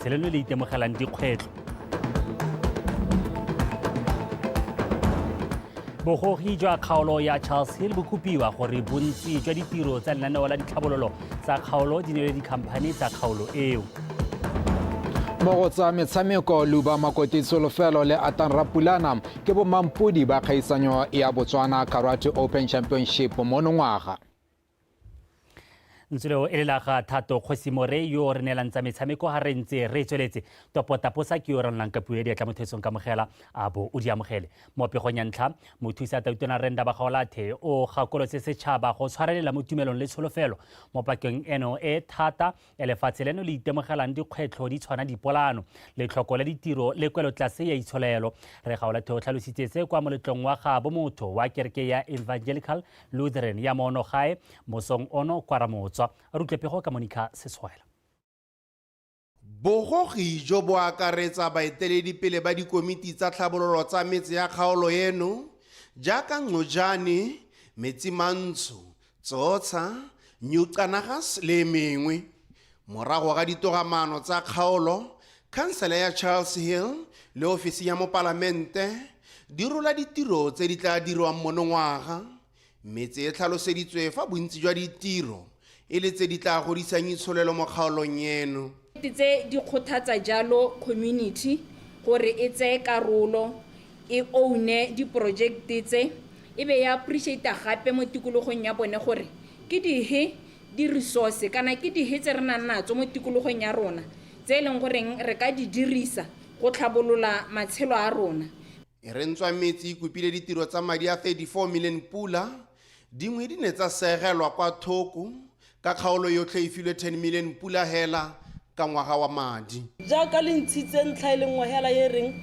Leno le itemogelang dikgwetlho. Bogogi jwa kgaolo ya Charles Hill bo kopiwa gore bontsi jwa ditiro tsa lenaneo la ditlhabololo tsa kgaolo di neelwe dikhamphani tsa kgaolo eo. Mo go tsa metshameko, Luba Makoti Tsholofelo le Atan Rapulana ke bomampodi ba kgaisanyo ya Botswana Karate Open Championship monongwaga. Ntse leo e le la ga Thato Kgosi More yo re neelang tsa metshameko ga re ntse re tsweletse. Topotaposa ke yo ranolang ka puo ya diatla mothetsong kamogela a bo o di amogele. Mo pegong ya ntlha, mothusa tautona Rre Ndaba Gaolathe o gakolotse setšhaba go tshwarelela mo tumelong le tsholofelo mo pakeng eno e thata ya lefatshe leno le itemogelang dikgwetlho di tshwana dipolano, letlhoko la ditiro le kwelotlase ya itsholelo. Rre Gaolathe o tlhalositse se kwa moletlong wa gaabo motho wa kereke ya Evangelical Lutheran ya mono gae mosong ono kwa Ramotswa. Re utlwe pego ka Monica Seswela. Bogogi jo bo akaretsa baeteledipele ba dikomiti tsa tlhabololo tsa metse ya kgaolo eno jaaka Ncojane, Metsimantsho, Tsotsa, New Canagas le e mengwe. Morago ga ditogamaano tsa kgaolo, khansele ya Charles Hill le ofisi ya mopalamente di rola ditiro tse di tla dirwang monongwaga. Metse e tlhaloseditswe fa bontsi jwa ditiro e le tse di tla godisang itsholelo mo kgaolong eno. Tse di kgothatsa jalo community gore e tseye karolo, e own-e diporojekte tse, e be e appreciate gape mo tikologong ya bone gore ke dihe di-resource kana ke dihe tse re nang natso mo tikologong ya rona tse e leng goreng re ka di dirisa go tlhabolola matshelo a rona. E re ntswa metse e kopile ditiro tsa madi a 34 million pula, dingwe di ne tsa seegelwa kwa thoko ka kgaolo yotlhe e filwe 10 million pula hela ka ngwaga wa madi. Jaaka le ntshitse ntlha e le nngwe hela e reng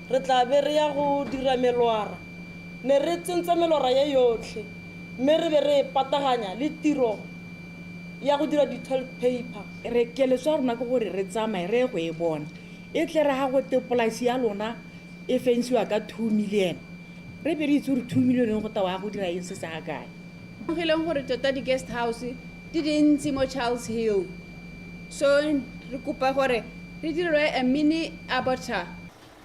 re tla be re ya go dira melora, ne re tsentse melora ye yotlhe mme re be re e pataganya le tiro ya go dira di-toilet paper. Re keletso ya rona ke gore re tsamaye re ye go e bona, e tle re ha gote polasi ya lona e fensiwa ka 2 million, re be re itse gore 2 million go tawa go dira eng se se ga kae. Lemogileng gore tota di-guest house di dintsi mo Charles Hill, so re kopa gore re direlwe a mini abattoir.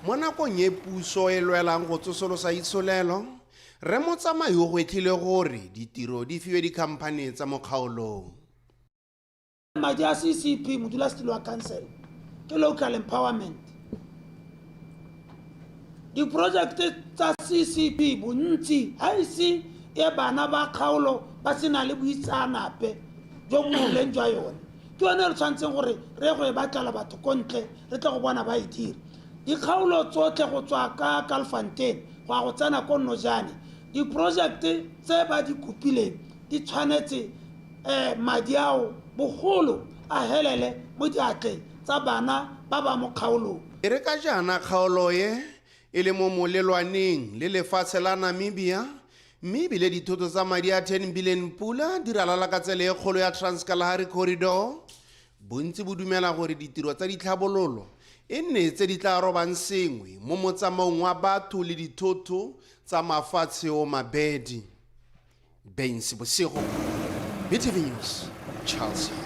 Mo nakong e puso e lwelang go tsosolosa itsholelo, Rre Motsamai o gwetlhile gore ditiro di fiwe dikhamphani tsa mo kgaolong. Madi a CCP, modulasetilo wa council, ke local empowerment. Diprojekte tsa CCP bontsi ha ise e bana ba kgaolo ba se na le boitseanape jo bo rileng jwa yone. Ke yone re tshwanetseng gore re ye go e batlela batho ko ntle re tle go bona ba e dira. Dikgaolo tsotlhe go tswa ka Kaalfontein go ya go tsena ko Nojane, diprojekte tse ba di kopileng di tshwanetse madi ao bogolo a helele mo diatleng tsa bana ba ba mo kgaolong. E re ka jaana kgaolo e e le mo molelwaneng le lefatshe la Namibia, mme ebile dithoto tsa madi a 10 billion pula di ralala ka tsela e kgolo ya Trans-Kalahari Corridor, bontsi bo dumela gore ditiro tsa ditlhabololo e nne tse di tla robang sengwe mo motsamaong wa batho le dithoto tsa mafatshe o mabedi. Bensi Bosigo, BTV News, Charles Hill.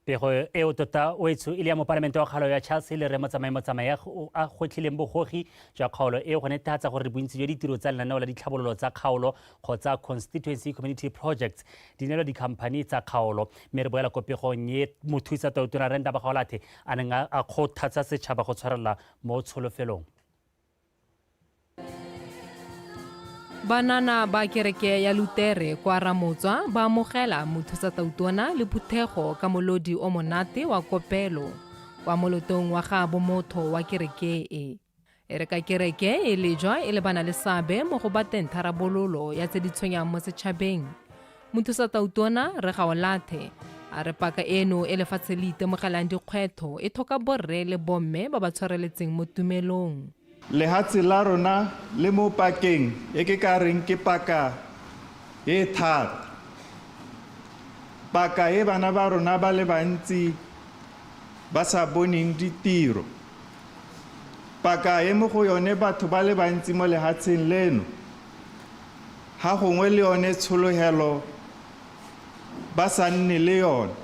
Pego eo tota o etsho e le ya mopalamente wa kgaolo ya Charles le Rre Motsamai Motsamai a gwetlhileng bogogi jwa kgaolo e go netefatsa gore bontsi jwa ditiro tsa lenaneo la ditlhabololo tsa kgaolo kgotsa Constituency Community Projects di neelwa dikhamphani tsa kgaolo. Mme re boela ko pegong e mothusa tautona Rre Ndaba Gaolathe a neng a kgothatsa setšhaba go tshwarelela mo tsholofelong. Banana ba kereke ya Lutere kwa Ramotswa ba amogela mothusa tautona le phuthego ka molodi o monate wa kopelo kwa molotong wa ga bomotho wa kereke e. E re ka kereke e lejwa e lebana le seabe mo go bateng tharabololo ya tse di tshwenyang mo setšhabeng, mothusa tautona Rre Gaolathe a re paka eno e lefatshe le itemogelang dikgwetlho e tlhoka borre le bomme ba ba tshwareletseng mo tumelong. Lehatshe la rona le mo pakeng e ke ka reng ke paka e thata. Paka e bana ba rona ba le bantsi ba sa boneng ditiro. Paka e mo go yone batho ba le bantsi mo lehatsheng leno ga gongwe le yone tshologelo ba sa nne le yone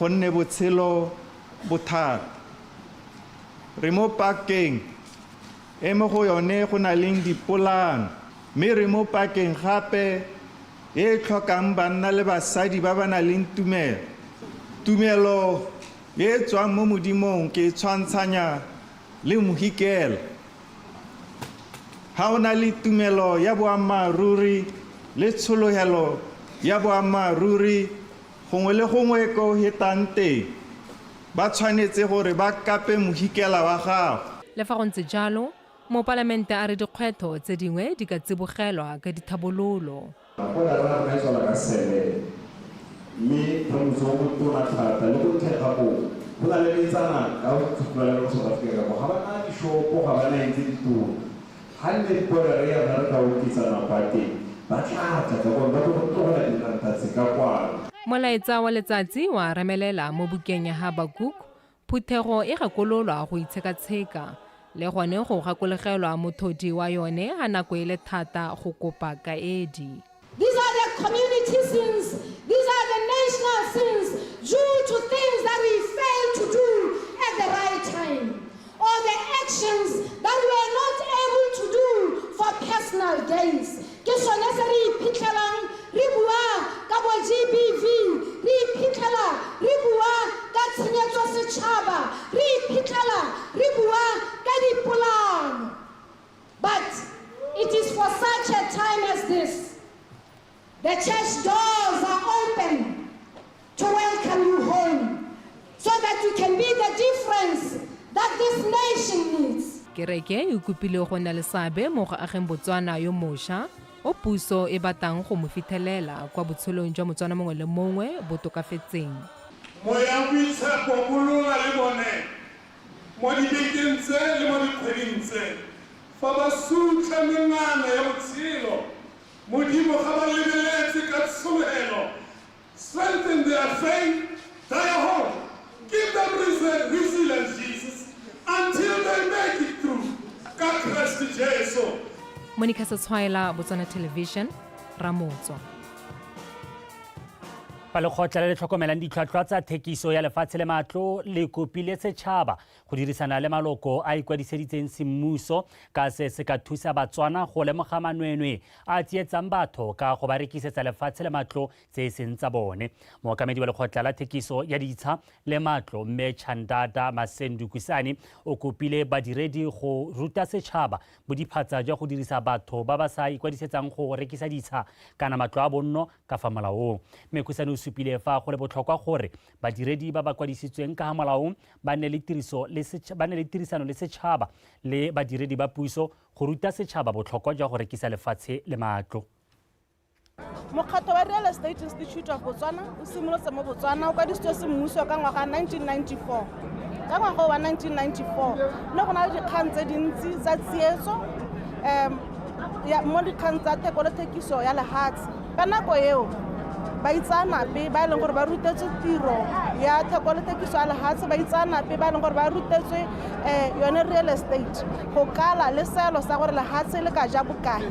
gonne botshelo bothata. Re mo pakeng e mo go yone go na leng dipolano, mme re mo pakeng gape e e tlhokang banna le basadi ba ba nang le tumelo. Tumelo e e tswang mo Modimong ke e tshwantshanya le mohikela. Ha o na le tumelo ya boammaaruri le tshologelo ya boammaaruri gongwe le gongwe ko o hetang teng, ba tshwanetse gore ba kape mohikela wa gago. Le fa go ntse jalo, mopalamente a re dikgwetlho tse dingwe di ka tsibogelwa ka dithabololo. Border ya rona e tswala ka 7, mme re motse o motona thata le ko ntlheng ga koo go na le metsana ka go tlhokomela le mo South Africa ka mo ga ba na dishopo, ga ba na eng tse ditona. Ga nne border ya rona re ka oketsa nako ya teng, ba tla tla ka kwano, ba tlo go tlogela diranta tse ka kwano. Molaetsa wa letsatsi wa remelela mo bukeng ya Habakuk, phuthego e gakololwa go itshekatsheka le gone go gakologelwa mothodi wa yone ha nako e le thata go kopa kaedi. These are the community sins, these are the national sins due to things that we failed to do at the right time, or the actions that we were not able to do for personal gains. Ke sone se re iphitlhelang re bua ka bo GBV, re iphitlhela re bua ka tshenyetso setšhaba, re iphitlhela re bua ka dipolano. But it is for such a time as this, the church doors are open to welcome you home, so that you can be the difference that this nation needs. Kereke e kopile go nna le seabe mo go ageng Botswana yo mošwa o puso e batlang go mo fithelela kwa botshelong jwa Motswana mongwe le mongwe bo tokafetseng. Moya o boitshepo bolola le bone mo dibekeng tse le mo dikgweding tse, fa ba sutlha mengana ya botshelo, Modimo ga ba lebeletse ka tshologelo. Strengthen their faith, their hope. Give them resilience, Jesus, until they make it through. Ka Kreste Jesu. Monica Setshwaela, Botswana Television, Ramotswa. Fa lekgotla le le tlhokomelang ditlhwatlhwa tsa thekiso ya lefatshe le matlo le kopile setšhaba go dirisana le maloko a ikwadiseditseng semmuso ka se se ka thusa Batswana go lemoga manwenwe a tsietsang batho ka go ba rekisetsa lefatshe le matlo tse e seng tsa bone. Mookamedi wa lekgotla la thekiso ya ditsha le matlo mme Chandada Masendukusane o kopile badiredi go ruta setšhaba bodiphatsa jwa go dirisa batho ba ba sa ikwadisetsang go rekisa ditsha kana matlo a bonno ka fa molaong. Mme Kusane o supile fa go le botlhokwa gore badiredi ba ba kwadisitsweng ka ga molaong ba nne le tirisano le setšhaba le badiredi ba puso go ruta setšhaba botlhokwa jwa go rekisa lefatshe le matlo. Mokgatlho wa Real Estate Institute of Botswana o simolotse mo Botswana o kwadisitswe semmuso ka ngwaga 1994. Ka ngwaga wa 1994 ne go na le dikgang tse dintsi tsa tsietso mo dikgang tsa theko le thekiso ya lehatshe. Ka nako eo baitseanape ba e leng gore ba rutetswe tiro ya theko le thekiso ya lehatshe, baitseanape ba e leng gore ba rutetswe yone real estate go kala le seelo sa gore lehatshe le ka ja bokae,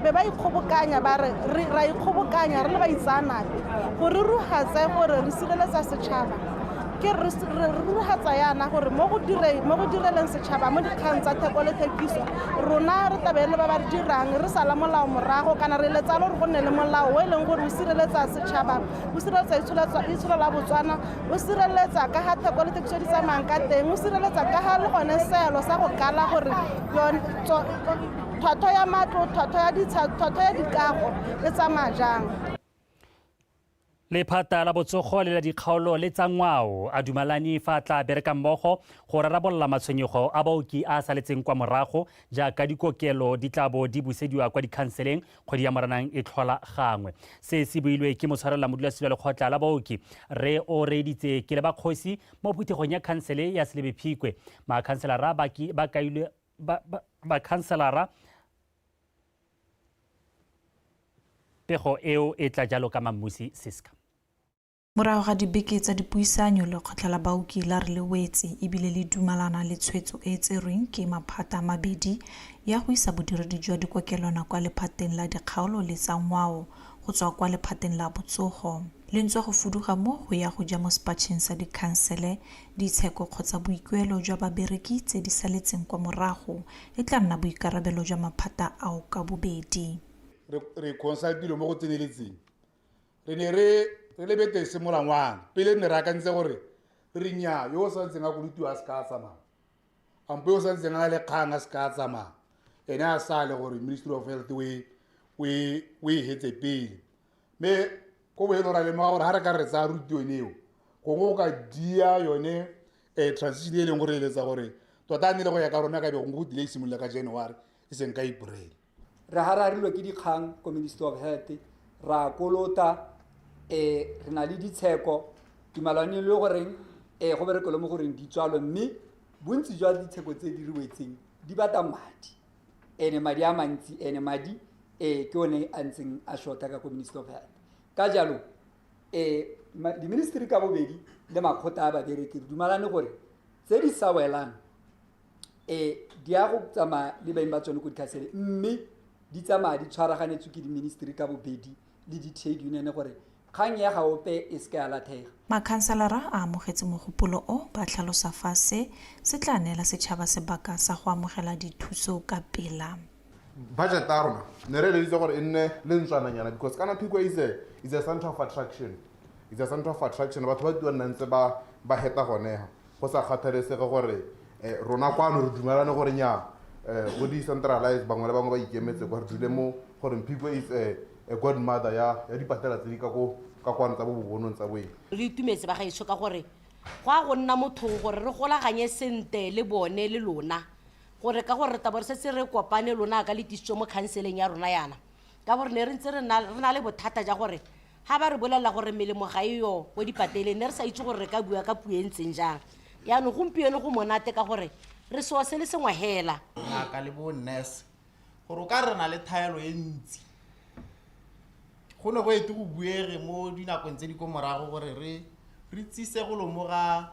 be ba ikgobokanya ba re ra ikgobokanya re le baitseanape gore re ruhatse gore re sireletsa setšhaba. Ke re ruhatsa yana gore mo go direleng setšhaba mo dikgang tsa theko le thekiso, rona re tlabe le ba ba re dirang re sala molao morago, kana re eletsa le gore go nne le molao o e leng gore o sireletsa setšhaba, o sireletsa itsholo la Botswana, o sireletsa ka ga theko le thekiso di tsamayang ka teng, o sireletsa ka ga le gone seelo sa go kala gore tlhwatlhwa ya matlo, tlhwatlhwa ya ditsha, tlhwatlhwa ya dikago e tsamaya jang. Lephata la botsogo le la dikgaolo le tsa ngwao a dumalane fa tla bereka mmogo go rarabolola matshwenyego a baoki a saletseng kwa morago jaaka dikokelo di tla bo di busediwa kwa dikhanseleng kgwedi ya Moranang e tlhola gangwe. Se se builwe ke motshwarela modulasetilo wa lekgotla la baoki re o reeditse ke le bakgosi mo phuthegong ya khansele ya Selebi Phikwe. Makhanselara ba kailwe bakhanselara pego eo e tla jalo ka Mammusi Siska. Morago ga dibeke tsa dipuisanyo, lekgotla la baoki la re le wetse ebile le dumalana le tshwetso e e tserweng ke maphata a mabedi ya go isa bodiredi jwa dikokelwana kwa lephateng la dikgaolo le tsa ngwao go tswa kwa lephateng la botsogo. Le ntswa go fuduga mo go ya go ja mo sepatšheng sa dikhansele, ditsheko kgotsa boikuelo jwa babereki tse di saletseng kwa morago e tla nna boikarabelo jwa maphata ao ka bobedi. Re consultile mo go tseneletseng. Re ne re re lebete semolangwana pele ne re akantse gore re nnyaa yo o santseng a kolotiwa a se ka a tsamaya, ampo yo o santseng a na le kgang a se ka a tsamaya, ene a sale gore Ministry of Health o e hetse pele. Mme ko bohelong ra lemoga gore ga re ka re tsaya route yone eo, gongwe go ka dia yone transition e leng gore eletsa gore tota a ne le go ya ka rona ka be gongwe go tlile e simolola ka January e seng ka April. Re hararilwe ke dikgang ko Ministry of Health, ra kolota, re na le ditsheko tumalano le goreng go berekelwe mo goreng di tswalwe, mme bontsi jwa ditsheko tse di re wetseng di batla madi, ene madi a mantsi, ene madi ke one a ntseng a shorta ka ko Ministry of Health. Ka jalo di-ministry ka bobedi le makgotla a babereki re dumalane gore tse di sa welang di ya go tsamaya le beng ba tsone ko dikhansele, mme di tsamaya di tshwaraganetswe ke di-ministry ka bobedi le di-trade union gore kgang ya ga ope e seke ya latlhega. Makhanselara a amogetse mogopolo o, ba tlhalosa fa se se tla neela setšhaba sebaka sa go amogela dithuso ka pela. Budget ya rona ne re eleditse gore e nne le ntswananyana because kana Phikwe is a center of attraction. It's a center of attraction. Batho ba tua nna ntse ba heta gone ha. Go sa kgathalesege gore rona kwano re dumelane gore nya go decentralize bangwe le bangwe ba ikemetse kwa re dule mo gore Phikwe is a godmother ya dipatela tse di ka ko ka kwano tsa bo bobonong tsa boeng. Re itumetse ba gaetsho ka gore go a go nna motho gore re golaganye sente le bone le lona, gore ka gore re tabo re setse re kopane lona ka le tisitso mo khanseleng ya rona yana, ka gore ne re ntse re na le bothata ja gore ga ba re bolelela gore melemo ga e yo ko dipateleng, ne re sa itse gore re ka bua ka puo e ntseng jang. Yaanong gompieno go monate ka gore re sewa se le sengwe hela. Ngaka le bo nurse gore o ka re na le thaelo e ntsi, go ne go ete go buege mo dinakong tse di ko morago gore re tsise go lomo ga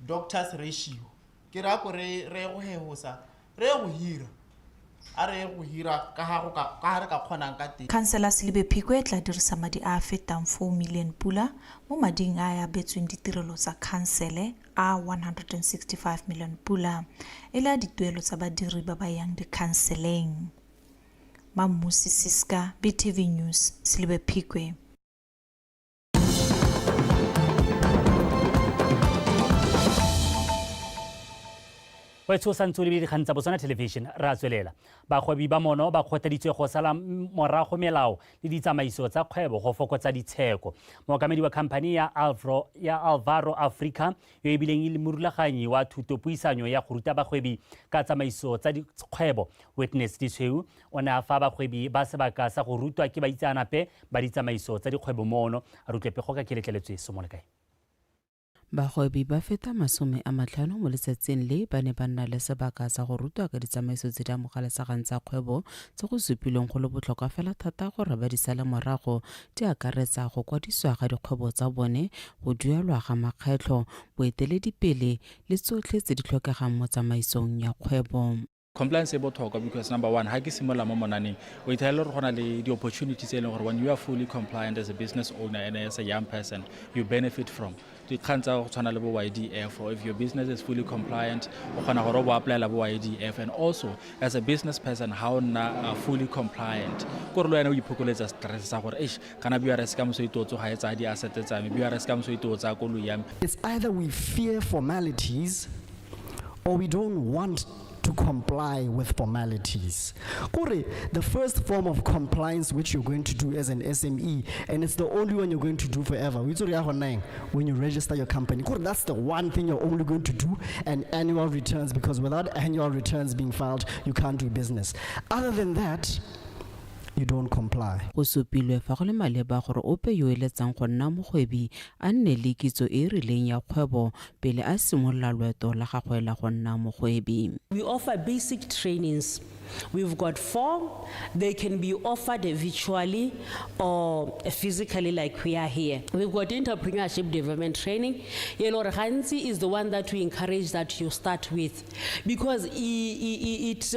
doctors ratio. Ke re a ko re go hehosa, re go hira, a re go hira ka ha go ka ka re ka kgonang ka teng. Khansela Selibe Phikwe e tla dirisa madi a a fetang 4 million pula mo mading a a abetsweng ditirelo tsa khansele a 165 million pula e le a dituelo tsa badiri ba ba yang dikhanseleng. Mammusi Siska, BTV News, Selibe Phikwe. Wetsho santse o lebile dikgang tsa Botswana Television, re a tswelela. Bagwebi ba mono ba kgothaditswe go sala morago melao le ditsamaiso tsa kgwebo go fokotsa ditsheko. Mookamedi wa khamphani ya Alvaro Africa, yo e bileng e le morulaganyi wa thutopuisanyo ya go ruta bagwebi ka tsamaiso tsa dikgwebo, Witness Ditshweu, o ne a fa bagwebi ba sebaka sa go rutwa ke baitseanape ba ditsamaiso tsa dikgwebo mono. A re utlwe pego ka keletleletswe Somolekae. Bagwebi ba feta 50 mo letsatsing le ba ne ba nna le sebaka sa go rutwa ka ditsamaiso tse di amogelesegang tsa kgwebo tse go supilweng go le botlhokwa fela thata gore ba di sale morago, di akaretsa go kwadisiwa ga dikgwebo tsa bone, go duelwa ga makgetlho, boeteledipele le tsotlhe tse di tlhokegang mo tsamaisong ya kgwebo. Compliance e botlhokwa because number one, ha ke simolola mo monaneng, o ithela gore go na le di-opportunities tse e leng gore when you are fully compliant as a business owner and as a young person, you benefit from. Dikgang tsa go tshwana le bo YDF, or if your business is fully compliant, o kgona gore o bo applyela bo YDF. And also, as a business person, ha o nna fully compliant, kore le wena o iphokoletsa stress sa gore, eish, kana BRS ka moso e tlo tsoga e tsaya di-asset tsa me, BRS ka moso e tlo tsaya koloi ya me. It's either we fear formalities or we don't want to comply with formalities. Kore, the first form of compliance which you're going to do as an SME, and it's the only one you're going to do forever, when you register your company. Kore, that's the one thing you're only going to do, and annual returns, because without annual returns being filed, you can't do business. Other than that, you don't comply. Go supilwe fa go le maleba gore ope yo eletsang go nna mogwebi a nne le kitso e e rileng ya kgwebo pele a simolola loeto la gagwe la go nna mogwebi. We offer basic trainings. We've got 4. They can be offered virtually or physically like we are here. We've got entrepreneurship development training. Gantsi is the one that we encourage that you start with, because it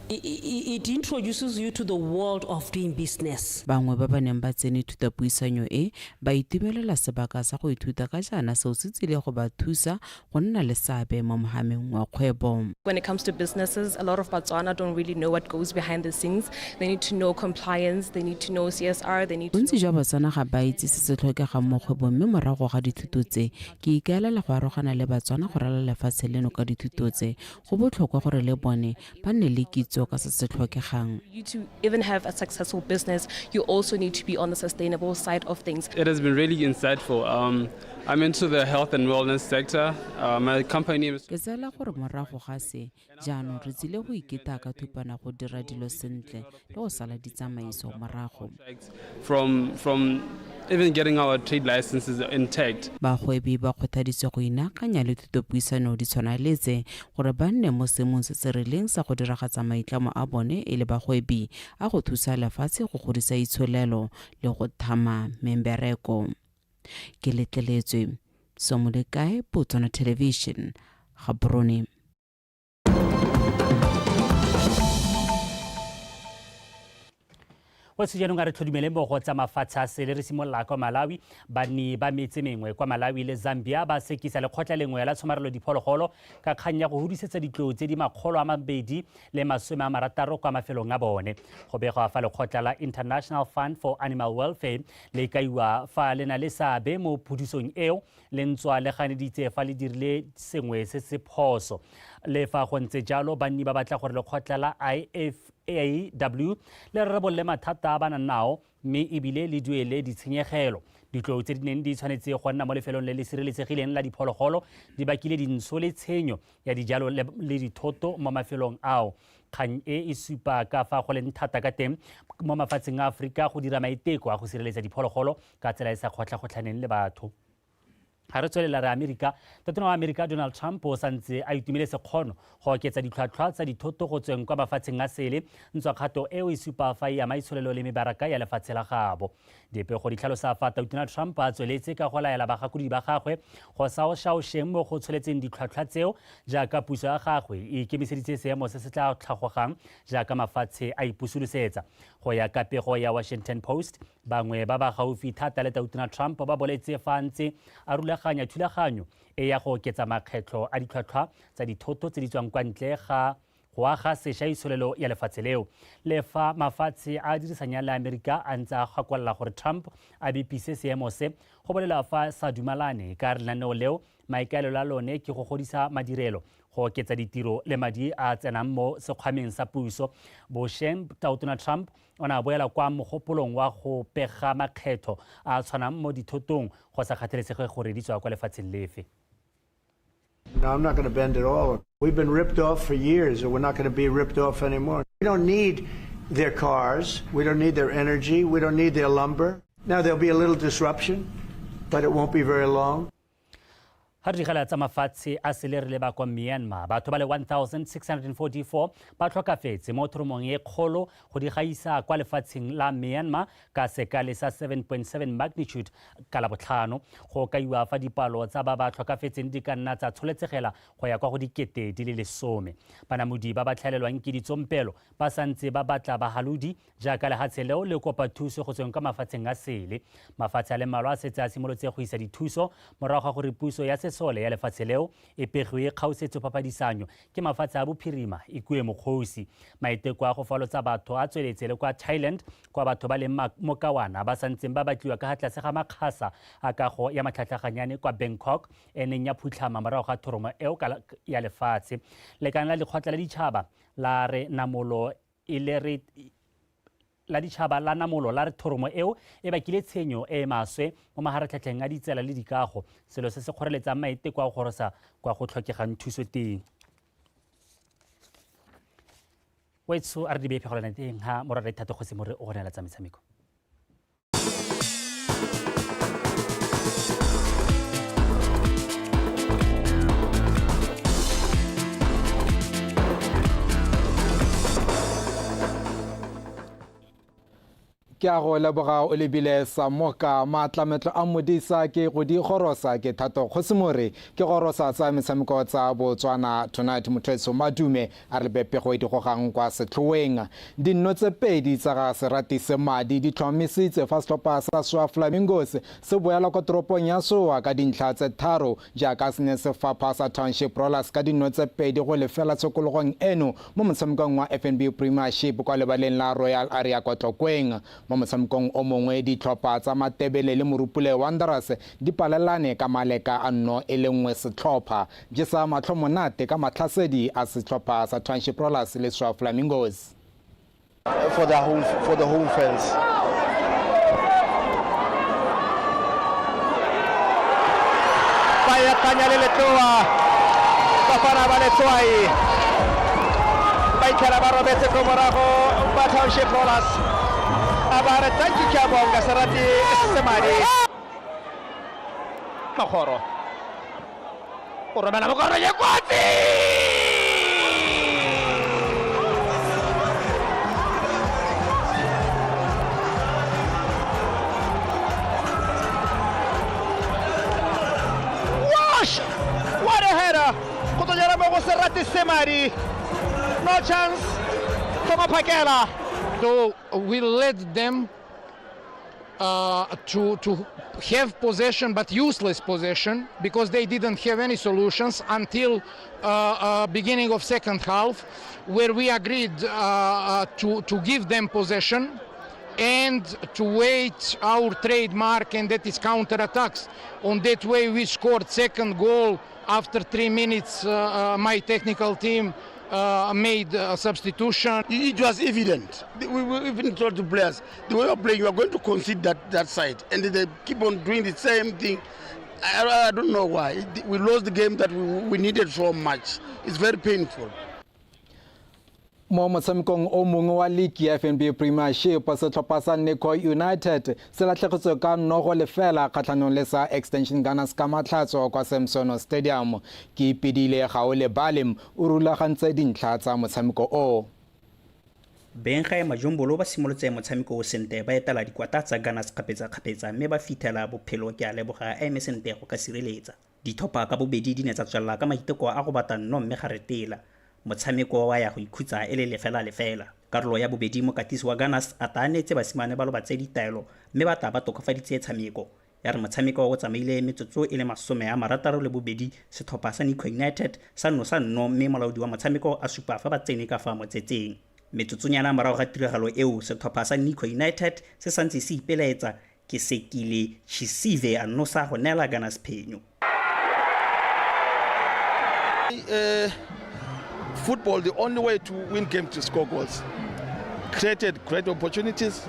It introduces you to the world of doing business. Bangwe ba ba neng ba tsene thutapuisanyo e ba itumelela sebaka sa go ithuta ka jaana seo se tsile go ba thusa go nna le seabe mo mohameng wa kgwebo. When it comes to businesses, a lot of Batswana don't really know what goes behind the scenes. They need to know compliance, they need to know CSR, they need to Bontsi jwa Batswana ga ba itse se se tlhokegang mo kgwebong mme morago ga dithuto tse ke ikaelela go arogana le Batswana go ralala lefatshe leno ka dithuto tse. Go botlhokwa gore le bone ba nne le kitso ka se se tlhokegang. You to even have a successful business, you also need to be on the sustainable side of things. It has been really insightful. I'm into the health and wellness sector. My company is Ke tseela gore morago ga se, jaanong re tsile go iketa ka thupana go dira dilo sentle le go sala ditsamaiso morago. From even getting our trade licenses intact. Bagwebi ba kgothaditswe go inaakanya le thutopuisano di tshwana le tse gore ba nne mo seemong se se rileng sa go diragatsa maitlamo a bone e le bagwebi a go thusa lefatshe go godisa itsholelo le go thama membereko. Ke letleletswe Somolekae, Botswana Television, Gaborone. Wetso, jaanong a re tlhodumele mmogo tsa mafatshe a sele. Re simolola kwa Malawi. Banni ba metse mengwe kwa Malawi le Zambia ba sekisa lekgotla lengwe la tshomarelo diphologolo ka kgang ya go hudisetsa ditlou tse di 260 kwa mafelong a bone. Go begwa fa lekgotla la International Fund for Animal Welfare le kaiwa fa le na le seabe mo phudisong eo, le ntswa le ganeditse fa le dirile sengwe se se phoso. Le fa go ntse jalo, banni ba batla gore lekgotla la IFAW le rarabolle mathata a ba nang nao mme ebile le duele ditshenyegelo. Ditlou tse di neng di tshwanetse go nna mo lefelong le le sireletsegileng la diphologolo di bakile dintsho le tshenyo ya dijalo le dithoto mo mafelong ao. Kgang e e supa ka fa go leng thata ka teng mo mafatsheng a Aforika go dira maiteko a go sireletsa diphologolo ka tsela e sa kgotlha-kgotlhaneng le batho. Ga re tswelela re Amerika. Tatona wa Amerika Donald Trump o santse a itumile sekgono go oketsa ditlhwatlhwa tsa dithoto go tsweng kwa mafatsheng a sele, ntswa kgato eo e supa fa e ama itsholelo le mebaraka ya lefatshe la gabo. Dipego di tlhalosa fa Tautona Trump a tsweletse ka go laela bagakolodi ba gagwe go sa ošaošeng mo go tsholetseng ditlhwatlhwa tseo, jaaka puso ya gagwe e ikemiseditse seemo se se tla tlhagogang jaaka mafatshe a ipusolosetsa. Go ya ka pego ya Washington Post, bangwe ba ba gaufi thata le Tautona Trump ba boletse fa ntse a rulaganya thulaganyo e ya go oketsa makgetlho a ditlhwatlhwa tsa dithoto tse di tswang kwa ntle ga go aga sešwa itsholelo ya lefatshe leo. Le fa mafatshe a dirisanyang le Amerika a ntse a gakolola gore Trump a bepise seemo se, go bolela fa sa dumalane ka lenaneo leo maikaelelo a lone ke go godisa madirelo, go oketsa ditiro le madi a tsenang mo sekgwameng sa puso. Bošeng Tautona Trump o ne a boela kwa mogopolong wa go pega makgetho a tshwanang mo dithotong go sa kgathalesege gore di tswa kwa lefatsheng lefe. No, I'm not going to bend at all. We've been ripped off for years, and we're not going to be ripped off anymore. We don't need their cars. We don't need their energy. We don't need their lumber. Now, there'll be a little disruption, but it won't be very long. Ga re digela tsa mafatshe a sele, re leba kwa Myanmar. Batho ba le 1644 ba tlhokafetse mo thoromong e kgolo go di gaisa kwa lefatsheng la Myanmar ka sekale sa 7.7 magnitude ka Labotlhano. Go kaiwa fa dipalo tsa ba ba tlhokafetseng di ka nna tsa tsholetsegela go ya kwa go 10,000. Banamodi ba ba tlhaelelwang ke ditsompelo ba santse ba batla bahalodi, jaaka lehatshe leo le kopa thuso go tsweng kwa mafatsheng a sele. Mafatshe a le mmalwa a setse a simolotse go isa dithuso morago ga gore puso ya sesole ya lefatshe leo e pegiwe kgaosetso phapadisanyo ke mafatshe a bophirima e kue mokgosi. Maiteko a go falotsa batho a tsweletse le kwa Thailand, kwa batho ba leng mokawana ba santseng ba batliwa ka ga tlase ga makgasa a kago ya matlhatlhaganyane kwa Bangkok e neng ya phutlhama morago ga thoromo eo ya lefatshe. Lekana la lekgotla la ditšhaba la re namolo e le re la ditšhaba la namolo la re thoromo eo e bakile tshenyo e maswe mo maharatlhatlheng a ditsela le dikago, selo se se kgoreletsang maiteko a go gorosa kwa go tlhokegang thuso teng. Wetso, a re di bee phegolana teng ha morare Thato Kgosi More o go neela tsa metshameko. Ke a go leboga o lebile Samoka. Maatlametlo a Modisa ke go di gorosa ke Thato Kgosimore. Ke gorosa tsa metshameko tsa Botswana Tonight. Mothoetsho Madume a re lebe pego e di gogang kwa setlhoeng. Dinno tse pedi tsa ga Serati Semadi di tlhomamisitse fa setlhopha sa Soa Flamingos se boela kwa toropong ya Soa ka dintlha tse tharo jaaka se ne se fapha sa Township Rollers ka dinno tse 2-0 tshokologong eno mo motshamekong wa FNB Premiership kwa lebaleng la Royal Area kwa Tlokweng. Mo motshamekong o mongwe ditlhopha tsa Matebele le Morupule Wanderers di palelane ka maleka a 0-1 setlhopha. Jesa matlho monate ka matlhasedi a setlhopha sa Township Rollers le Swa Flamingos. For the home, for the home fans. Ba yakanya le letloa bafana ba letswai ba itlhela ba robetse ko morago ba Township Rollers a ba re thank you Kyabonga Serati Semadi Makgoro o romela mokoro ye kotsi. Wash! What a header! Go tswa jana mo go Serati Semadi. No chance for Maphakela. So we let them to have possession, but useless possession, because they didn't have any solutions until beginning of second half, where we agreed to give them possession and to wait our trademark, and that is counter-attacks. On that way we scored second goal after 3 minutes. My technical team made a substitution. It was evident. We even told the players, the way you are playing, you are going to concede that side. And they keep on doing the same thing. I don't know why. We lost the game that we needed so much. It's very painful. Mo motshamekong o mongwe wa league ya FNB Premiership, setlhopha sa Nico United se latlhegetswe ka 0-0 kgatlhanong le sa Extension Gunners ka Matlhatso kwa Samson Stadium. Ke Ipedile Gaolebale o rulagantse dintlha tsa motshameko o. Beng gae Majombolo ba simolotse motshameko o sente ba etela dikwata tsa Gunners kgapetsa-kgapetsa mme ba fitlhela bophelo ke a leboga a eme sente go ka sireletsa. Ditlhopha ka bobedi di ne tsa tswelela ka maiteko a go bata nno mme ga retela. Motshameko wa ya go ikhutsa e le 0-0. Karolo ya bobedi mokatisi wa Gunners a taanetse basimane ba lobatse ditaelo mme ba tla ba tokafaditse tshameko. Ya re motshameko o tsamaile metsotso e le 62 setlhopha sa Nico United sa nosa nno mme molaodi wa motshameko a supa fa ba tsene ka fa motsetseng. Metsotsonyana morago ga tiragalo eo setlhopha sa Nico United se santse se ipelaetsa ke sekile Chisive a nosa go neela Gunners phenyo. Football, the only way to win games to score goals. Created great opportunities.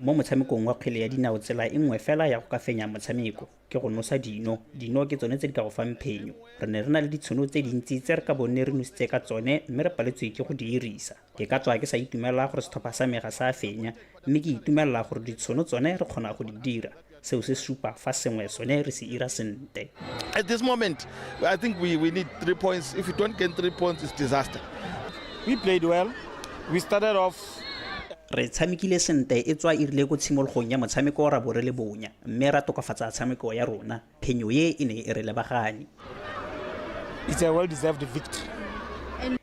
Mo motshamekong wa kgwele ya dinao tsela e nngwe fela ya go ka fenya motshameko ke go nosa dino. Dino ke tsone tse di ka go fang phenyo. Re ne re na le ditshono tse dintsi tse re ka bonne re nositse ka tsone mme re paletswe ke go di dirisa. Ke ka tswa ke sa itumela gore setlhopha sa me ga sa fenya mme ke itumelela gore ditshono tsone re kgona go di dira. Seo se supa fa sengwe sone re se ira sente. At this moment, I think we need 3 points. If we don't get 3 points, it's disaster. We played well. We started off. Re tshamekile sente e tswa e rile ko tshimologong ya motshameko ra bo re le bonya mme ra tokafatsa tshameko ya rona. Phenyo ye e ne e re lebagane. It's a well-deserved victory.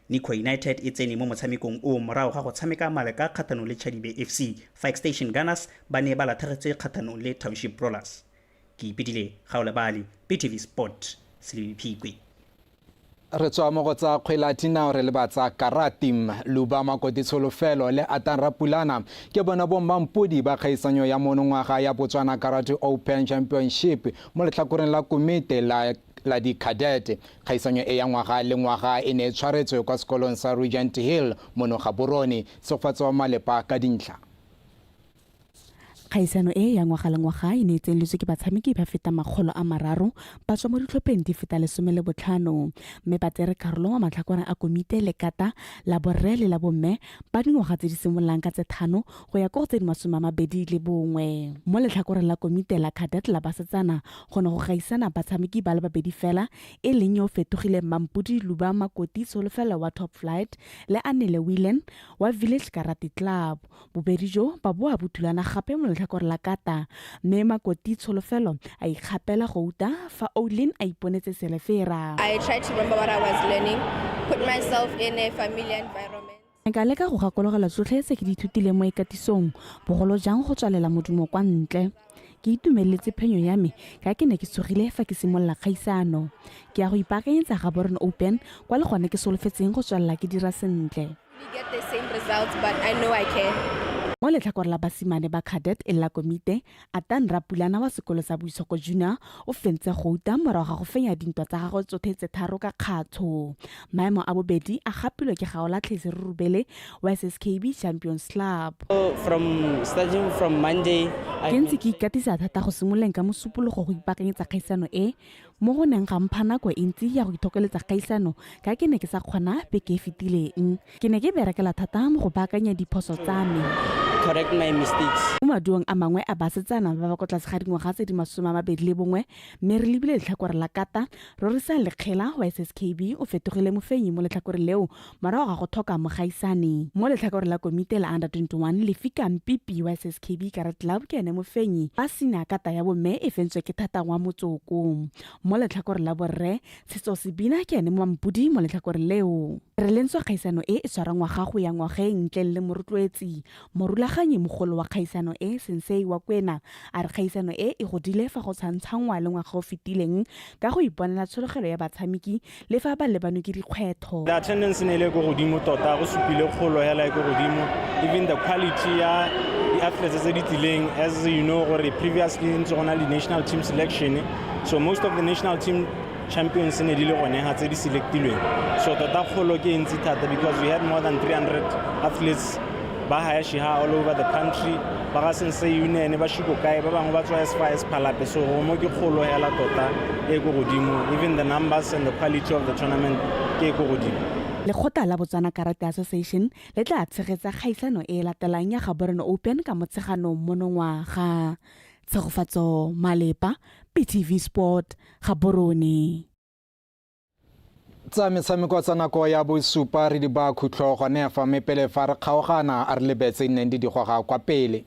Nico United e tsene mo motshamekong o morago ga go tshameka maleka kgatlhanong le Chadibe FC. Fa Extension Gunners ba ne ba latlhegetswe kgatlhanong le Township Rollers. Ke Ipedile Gaolebale, BTV Sport, Selebi Phikwe. Re tswa mo go tsa kgwele ya dinao re leba tsa karate. Luba Makoti Tsholofelo le Atang Rapulana ke bona bo mmampodi ba kgaisanyo ya monongwaga ya Botswana Karate Open Championship mo letlhakoreng la komite la di-cadet. Kgaisanyo e ya ngwaga le ngwaga e ne e tshwaretswe kwa sekolong sa Regent Hill mono Gaborone. Segofatso wa Malepa ka dintlha. Kgaisano e ya ngwaga le ngwaga e ne e tseneletswe ke batshameki ba feta 300 ba tswa mo ditlhopheng di feta 15, mme ba tsere karolo mo matlhakoreng a komite le kata la borre le la bomme ba dingwaga tse di simololang ka tse 5 go ya ko go tse di 21. Mo letlhakoreng la komite la cadet la basetsana go ne go gaisana batshameki ba le babedi fela, e leng yo o fetogileng Mampudi Luba Makoti Tsholofelo wa Top Flight le Anele Whelan wa Village Karate Club. Bobedi jo ba boa bo thulana gape mo letlhakore la kata, mme Makoti Tsholofelo a ikgapela gouta fa Olin a iponetse selefera. I try to remember what I was learning, put myself in a familiar environment. Nka leka go gakologelwa tsotlhe tse ke di ithutileng mo ikatisong, bogolo jang go tswalela modumo kwa ntle. Ke itumeletse phenyo ya me ka ke ne ke tshogile fa ke simolola kgaisano. Ke ya go ipaakanyetsa Gaborone Open kwa le gone ke solofetseng go tswelela ke dira sentle. Get the same results, but I know I can. Mo letlhakore la basimane ba cadet e la komite, Atan Rapulana wa sekolo sa Boitshoko Junior o fentse gouta morago ga go fenya dintwa tsa gagwe tsotlhe tse 3 ka kgatsho. Maemo a bobedi a gapilwe ke Gaolatlhe Serurubele wa SSKB Champions Club. From starting from Monday, Ke ntse ke ikatisa thata go simololeng ka mosupologo go ipaakanyetsa kgaisano e, mo go neng ga mpha nako e ntsi ya go ithokeletsa kgaisano ka ke ne ke sa kgona beke e fetileng. Ke ne ke berekela thata mo go baakanya diphoso tsa me. Correct my mistakes. Mo maduong a mangwe a basetsana ba ba kwa tlase ga dingwaga tse di 21, mme re lebile letlhakore la kata, Rorisang Lekgela wa SSKB o fetogile mofenyi mo letlhakoreng leo morago ga go thoka mogaisane. Mo letlhakoreng la komite la under 21, Lefika Mpipi wa SSKB Karate Club ke ene mofenyi, fa senior kata ya bomme e fentswe ke Thatangwa Motsoko. Mo letlhakoreng la borre, Tshetso Sebina ke ene mampudi mo letlhakoreng leo. Re lentswa kgaisano e e tshwara ngwaga go ya ngwageng ntleng le morotloetsi. Morulaganyi mogolo wa kgaisano e, Sensei wa Kwena, a re kgaisano e e godile fa go tshwantshangwa le ngwaga o fetileng ka go iponela tshologelo ya batshameki le fa ba lebanwe ke dikgwetlho. The attendance ne le ko godimo tota, go supile kgolo hela e ko godimo. Even the quality ya di-athletes tse di tlileng, as you know gore previously ntse go na le national team selection, so most of the national team champions ne di le gone ga tse di selectilweng. So tota kgolo ke e ntsi thata because we had more than 300 athletes ba haya shiha all over the country, ba ga Sensei Union, ba Shikokae, ba bangwe ba tswa as far as Phalape. So go mo ke kgolo hela tota e ko godimo. Even the numbers and the quality of the tournament ke e ko godimo. Lekgotla la Botswana Karate Association le tla tshegetsa kgaisano e e latelang ya Gaborone Open ka Motsheganong monongwaga. Tshegofatso Malepa, BTV Sport, Gaborone. Tsa metshameko tsa nako ya bosupa re di ba khutlo gone fa, mme pele fa re kgaogana a re lebetse nneng di digoga kwa pele.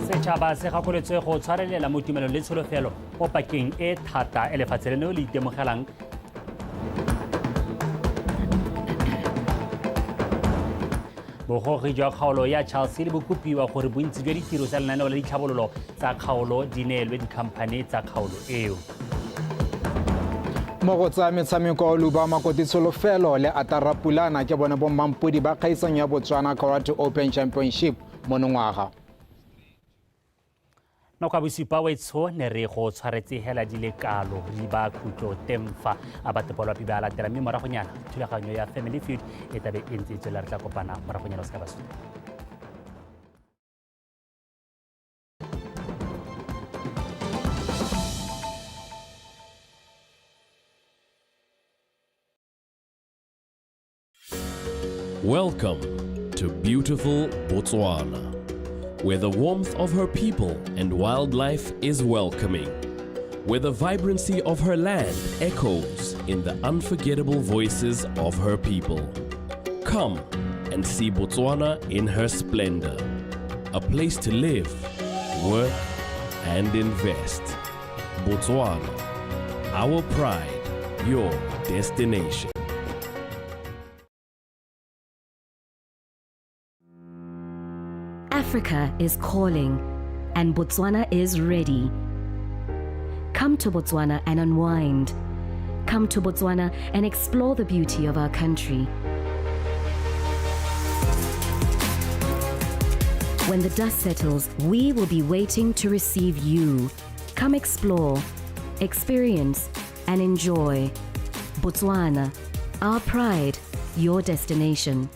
Setšhaba se gakoletswe go tshwarelela mo tumelong le tsholofelo mo pakeng e thata e lefatshe leno le itemogelang. Bogogi jwa kgaolo ya Charles le bo kopiwa gore bontsi jwa ditiro tsa lenaneo la ditlhabololo tsa kgaolo di neelwe dikhamphane tsa kgaolo eo. Mo go tsa metshameko, Luba Makoti Tsholofelo le Atara Pulana ke bone bommampodi ba kgaisanyo ya Botswana Karate Open Championship monongwaga. Nako ya bosupa wetsho ne re go tshwaretse hela di le kalo re ba khutlo teng fa a ba tepolwapi ba latela, mme moragonyana thulaganyo ya Family Feud e tlabe e ntse e tswelela. Re tla kopana moragonyana, o se ka ba supa. Welcome to beautiful Botswana, where the warmth of her people and wildlife is welcoming, where the vibrancy of her land echoes in the unforgettable voices of her people. Come and see Botswana in her splendor, a place to live, work, and invest. Botswana, our pride, your destination. Africa is calling, and Botswana is ready. Come to Botswana and unwind. Come to Botswana and explore the beauty of our country. When the dust settles, we will be waiting to receive you. Come explore, experience, and enjoy. Botswana, our pride, your destination.